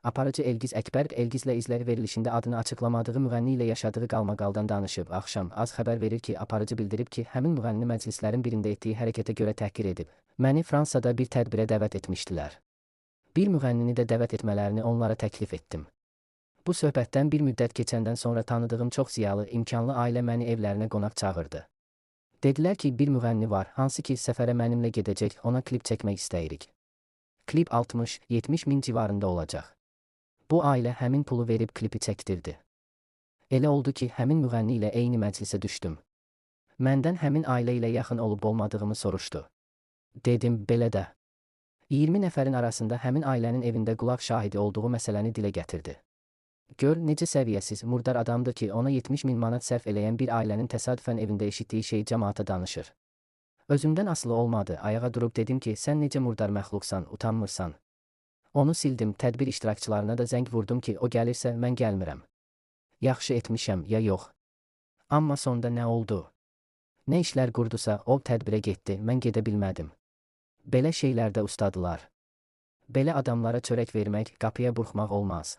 Aparıcı Elgiz Əkbər Elgizlə izlər verilişində adını açıqlamadığı müğənni ilə yaşadığı qalmaqaldan danışıb. Axşam az xəbər verir ki, aparıcı bildirib ki, həmin müğənnini məclislərin birində etdiyi hərəkətə görə təhqir edib. Məni Fransada bir tədbirə dəvət etmişdilər. Bir müğənnini də dəvət etmələrini onlara təklif etdim. Bu söhbətdən bir müddət keçəndən sonra tanıdığım çox ziyalı, imkanlı ailə məni evlərinə qonaq çağırdı. Dedilər ki, bir müğənni var, hansı ki səfərə mənimlə gedəcək, ona klip çəkmək istəyirik. Klip 60-70 min civarında olacaq. Bu ailə həmin pulu verib klipi çəkdirdi. Elə oldu ki, həmin müğənni ilə eyni məclisə düşdüm. Məndən həmin ailə ilə yaxın olub olmadığımı soruşdu. Dedim, belə də. 20 nəfərin arasında həmin ailənin evində qulaq şahidi olduğu məsələni dilə gətirdi. Gör, necə səviyyəsiz, murdar adamdır ki, ona 70 min manat sərf eləyən bir ailənin təsadüfən evində eşitdiyi şeyi camaata danışır. Özümdən asılı olmadı, ayağa durub dedim ki, sən necə murdar məxluqsan, utanmırsan. Onu sildim, tədbir iştirakçılarına da zəng vurdum ki, o gəlirsə mən gəlmirəm. Yaxşı etmişəm, ya yox. Amma sonda nə oldu? Nə işlər qurdusa, o tədbirə getdi, mən gedə bilmədim. Belə şeylərdə ustadılar. Belə adamlara çörək vermək, qapıya burxmaq olmaz.